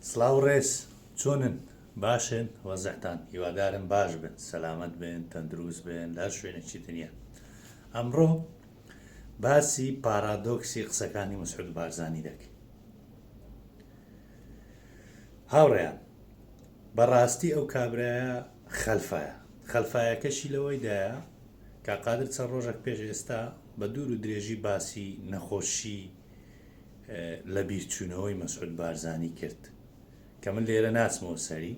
سڵاو ڕێز چۆنن باشن وەزعتان هیوادارم باش بن سەلامەت بن تەندروست بن لە هەر شوێنێکی دنیا ئەمڕۆ باسی پارادۆکسی قسەکانی مەسعود بارزانی دەکەین هاوڕێیان بەڕاستی ئەو کابرایە خەلفایە خەلفایەکەشی لەوەیدایە کاک قادر چەند ڕۆژەک پێش ئێستا بە دوور و درێژی باسی نەخۆشی لە بیرچوونەوەی مەسعود بارزانی کرد کە من لێرە ناچمەوە سەری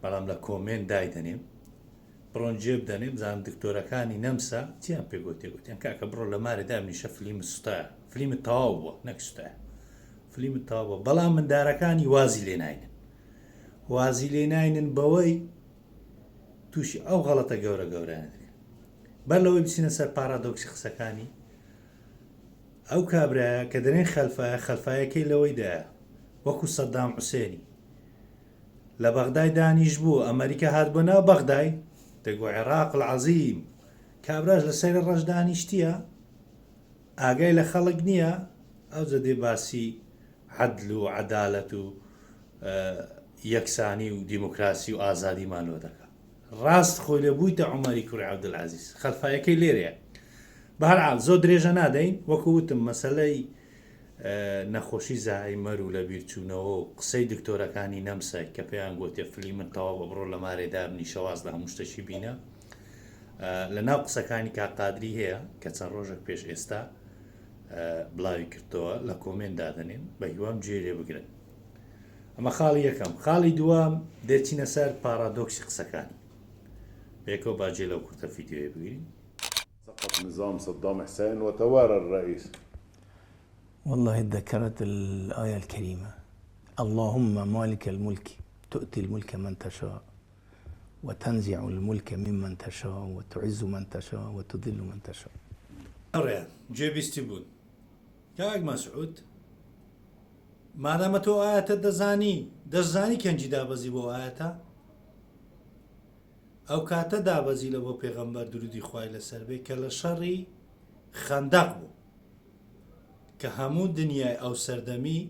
بەڵام لە کۆمێنت دایدەنێم بڕۆن جێ بدەنێ بزانم دکتۆرەکانی نەمسا چیان پێ گوتێ گوتیان کاکە بڕۆ لە مارێ دابنیشە فلیمت سوتایە فلیمت تەواو بووە نەک سوتایە فلیمت تەواو بووە بەڵام مندارەکانی وازی لێ ناینن وازی لێ ناینن بەوەی تووشی ئەو غەڵەتە گەورە گەورانە دەکەن بەر لەوەی بچینە سەر پارادۆکسی قسەکانی ئەو کابرایە کە دەرێن خەلفایە خەلفایەکەی لەوەیدایە وەکو سەدام حوسێنی لە بەغدای دانیش بوو ئەمریکا هات بۆ ناو بەغدای دەگۆ عێراق العظیم کابراش لە سەری ڕەش دانیشتیە ئاگای لە خەڵک نییە ئەوجە دێ باسی عەدل و عەدالەت و یەکسانی و دیموکراسی و ئازادیمان لۆ دەکا ڕاست خۆی لێ بوویتە عومەری کوڕی عەبدولعەزیز خەلفایەکەی لێرەیە بەهەرحاڵ زۆر درێژە نادەین وەکو وتم مەسەلەی نەخۆشی زەهایمەر و لەبیرچوونەوە و قسەی دکتۆرەکانی نەمسای کە پێیان گوتێ فلیمت تەواو بە بڕۆ لە مارێ دابنیشە واز لە هەموو شتەکی بینە لە ناو قسەکانی کاک قادری هەیە کە چەند ڕۆژێک پێش ئێستا بڵاوی کردەوە لە کۆمێنت دادەنێم بە هیوام گوێ لێ بگرن ئەمە خاڵی یەکەم خاڵی دووەم دەچینە سەر پاڕادۆکسی قسەکانی پێکەوە با جێ لەو کورتە فیدیۆیە بگرین. سقط نظام صدام حسين وتوارى الرئيس. والله تذكرت الآية الكريمة اللهم مالك الملك تؤتي الملك من تشاء وتنزع الملک ممن تشاء وتعز من تشاء وتذل من تشاء. هاوڕێیان گوێبیستی بوون کاک مەسعود مادامە تۆ ئایەتە دەزانی دەشزانی کەنجی دابەزی بۆ ئایەتە ئەو کاتە دابەزی لە بۆ پێغەمبەر درودی خوای لەسەر بێ کە لە شەڕی خەندەق بوو کە هەموو دنیای ئەو سەردەمی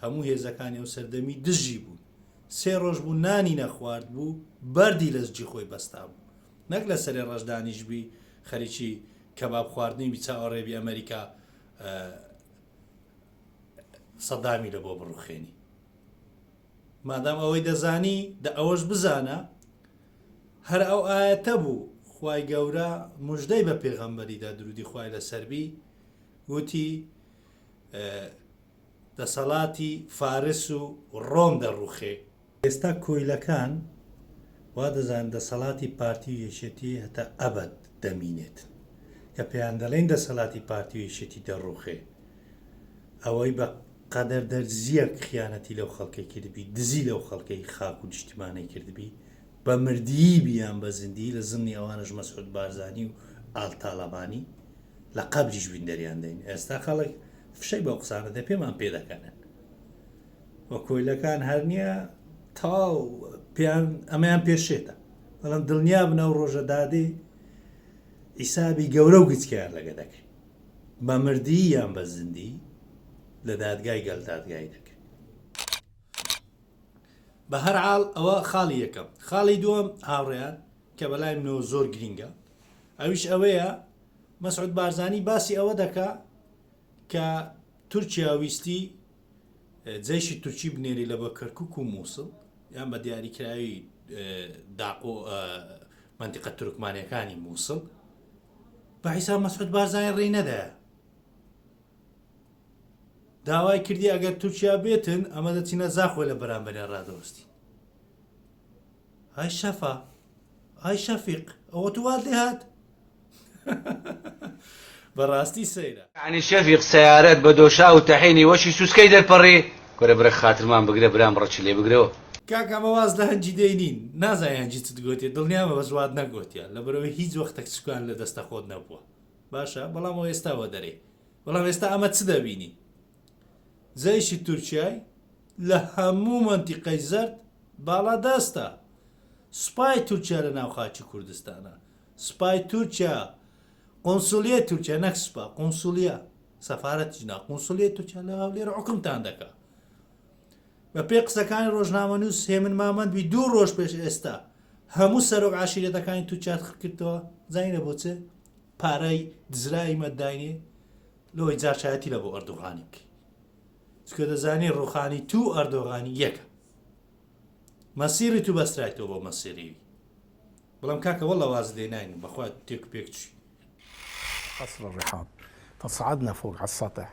هەموو هێزەکانی ئەو سەردەمی دژی بوون سێ ڕۆژ بوو نانی نەخوارد بوو بەردی لەزگی خۆی بەستابوو نەک لە سەرێ ڕەش دانیشبی خەریکی کەباب خواردنی بی چاوەڕێ بی ئەمریکا سەدامی لە بۆ بڕوخێنی مادام ئەوەی دەزانی دە ئەوەش بزانە هەر ئەو ئاەتە بوو خوای گەورە مژدەی بە پێغەمبەریدا درودی خوای لەسەربی وتی دەسەڵاتی فارس و ڕۆم دەڕوخێ. ئێستا کۆیلەکان وا دەزانن دەسەڵاتی پارتی و یەکێتی هەتا ئەبەد دەمینێت. کە پێیان دەڵێین دەسەڵاتی پارتی و یەکێتی دەڕوخێ، ئەوەی بە قەدەر دەرزییەک خیانەتی لەو خەڵکەی کردبی، دزی لەو خەڵکەی خاک و نیشتیمانەی کردبی، بە مردیی بی یان بە زیندیی لە زمنی ئەوانەش مەسعود بارزانی و ئال تاڵەبانی لە قەبریش بین دەریان دەین. ئێستا خەڵک فشەی بەو قسانە دە پێمان پێ دەکەنن و کۆیلەکان هەر نییە تەواو پێیان ئەمەیان پێ شێتە بەڵام دڵنیا بن ئەو ڕۆژە دادێ حیسابی گەورە و گچکەیان لەگە دەکەین بە مردی یان بە زیندی لە دادگای گەل دادگای دەکەین بە هەر حاڵ ئەوە خاڵی یەکەم خاڵی دووەم هاوڕێیان کە بەلای منەوە زۆر گرینگە ئەویش ئەوەیە مەسعود بارزانی باسی ئەوە دەکا کە تورکیا ویستی جەیشی تورکی بنێری لە بۆ کەرکک و مووسڵ یان بە دیاریکراوی داقۆ منتیقە تورکمانەکانی مووسڵ بە حیساب مەسعود بارزانی ڕێی نەدایە داوای کردی ئەگەر تورکیا بێتن ئەمە دەچینە زاخۆ لە بەرامبەریان ڕادەوەستی ئای شەفا ئای شەفیق ئەوە تو وات لێ هات بەڕاستی سەیرە. یەعنی شەفیق سەیارەت بە دۆشاو و تەحینی وەشی سوسکەی دەرپەڕی کورە برە خاترمان بگرە برام ڕەچی لێ بگرەوە. کاکە ئەمە واز لە هەنجی دێنین نازانی هەنجی چت گۆتیە دڵنیامە بەس وات نەگۆتیە لەبەرئەوەی هیچ وەختەک چکان لە دەستە خۆت نەبووە باشە بەڵام ئەوە ئێستا وەدەرێ بەڵام ئێستا ئەمە چ دەبینی جەیشی تورکیای لە هەموو مەنتیقەی زەرد باڵا دەستە سوپای تورکیا لە ناو خاکی کوردستانە سوپای تورکیا قونسولیەی تورکیا نەک سوپا قونسولیە سەفارەتیش نا قونسولیەی تورکیا لە هەولێر حوکمتان دەکا. بە پێی قسەکانی ڕۆژنامەنووس هێمن مامەندوی دوو ڕۆژ پێش ئێستا هەموو سەرۆک عەشیرەتەکانی تورکیات خڕ کردەوە زانی لە بۆ چ؟ پارەی دزراوی مەت داینێ لۆی جاشایەتی لە بۆ ئەردۆغانی بکەی چونکە دەزانی ڕوخانی تو و ئەردۆغانی یەکە مەسیری تو بەسترایتەوە بۆ مەسیری وی بەڵام کاکە واللە واز لێ ناینم بەخوا تێک و پێک چوی. قصر الرحاب فصعدنا فوق على السطح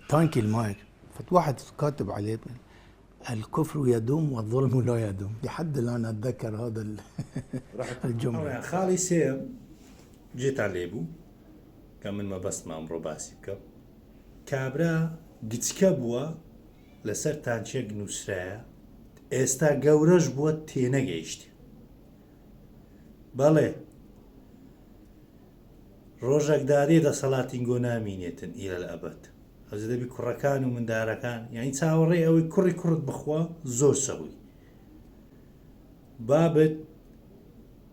تانكي الماي فواحد كاتب عليه الكفر يدوم والظلم لا يدوم لحد الآن أتذكر هذا الجملة خاڵی سێیەم جێتان لێ بوو کە من مەبەستمە ئەمڕۆ باسی بکەم کابرا گچکە بووە لەسەر تانکیەک نووسرایە ئێستا گەورەش بووە تێنەگەیشتێ بەڵێ ڕۆژەک دادێ دەسەڵاتینگۆ نامینێتن ئیلە ئەبەد ئەوجە دەبی کوڕەکان و مندارەکان یعنی چاوەڕێ ئەوەی کوڕی کوڕت بخوا زۆر سەهوی بابت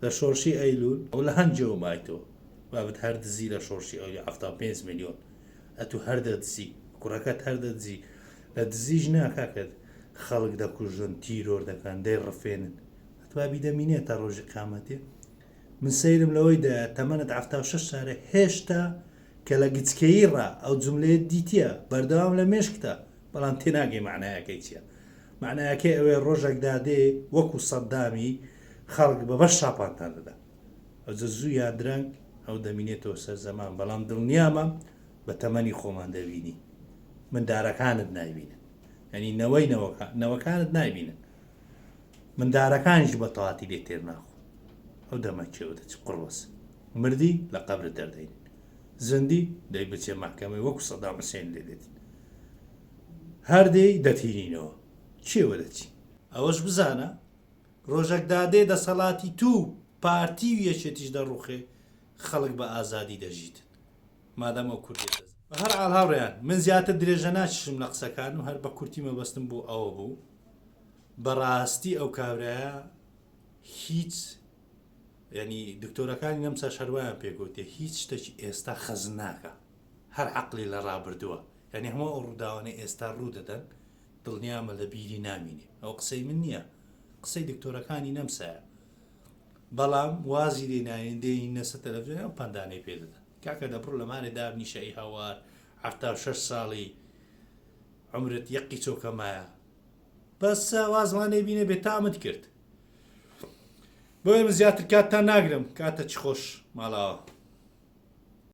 لە شۆرشی ئەیلول ئەو لە هەنجەوە مایتەوە بابت هەر دزی لە شۆرشی ئەولی 75 میلیۆن ئەتو هەر دەدزی کوڕەکەت هەر دەدزی لە دزیش نا کاکە خەڵک دەکوژن تیرۆر دەکەن دەیڕفێنن ئەتوا بیدەمینێ تا ڕۆژی قیامەتێ من سەیرم لەوەی دایە تەمەنت 76 سارە هێشتا کە لە گچکەیی ڕا ئەو جملەیەت دیتیە بەردەوام لە مێشکتە بەڵام تێناگەی مەعنایەکەی چیە مەعنایەکەی ئەوەیە ڕۆژەک دادێ وەکو سەدامی خەڵک بە بەش شاپانتان دەدا ئەوجە زوو یا درەنگ ئەو دەمینێتەوە سەر زەمان بەڵام دڵنیامە بە تەمەنی خۆمان دەبینی مندارەکانت نایبینن یعنی نەوەی نەوەکان نەوەکانت نایبینن مندارەکانیش بە تەواتی لێ تێر ناخۆن ئەو دەمە کێوە دەچی قڕبەس مردی لە قەبرت دەردەین زندی دەی بچێ مەحکەمەی وەکو سەدام حسێن لێ دێت هەر دێی دەتهینینەوە کێوە دەچی. ئەوەش بزانە ڕۆژەک دادێ دەسەڵاتی تو پارتی و یەکێتیش دەڕوخێ خەڵک بە ئازادی دەژیتن مادام ئەو کوردیە دەست. بە هەر حاڵ هاوڕێیان من زیاتر درێژە ناکیشم لە قسەکانم هەر بە کورتی مەبەستم بۆ ئەوە بوو بەڕاستی ئەو کابرایە هیچ یعنی دکتۆرەکانی نەمساش هەروایان پێگوتێ هیچ شتێکی ئێستا خەزن ناکە هەر عەقلی لە ڕابردووە یعنی هەموو ئەو ڕووداوانەی ئێستا ڕوو دەدەن دڵنیامە لە بیری نامینێ ئەو قسەی من نییە قسەی دکتۆرەکانی نەمسایە بەڵام وازی لێ ناێن دێنینە سەر تەلەڤزیۆن ئەو پەندانەی پێ دەدەن کاکە دەبڕۆ لە مالێ دابنیشە ئەی هاوار 76 ساڵی عمرت یەقی چۆکە مایە بەسە وازمان لێ بینە بێتامت کرد بۆیە من زیاتر کاتتان ناگرم کاتە چ خۆش ماڵاوە.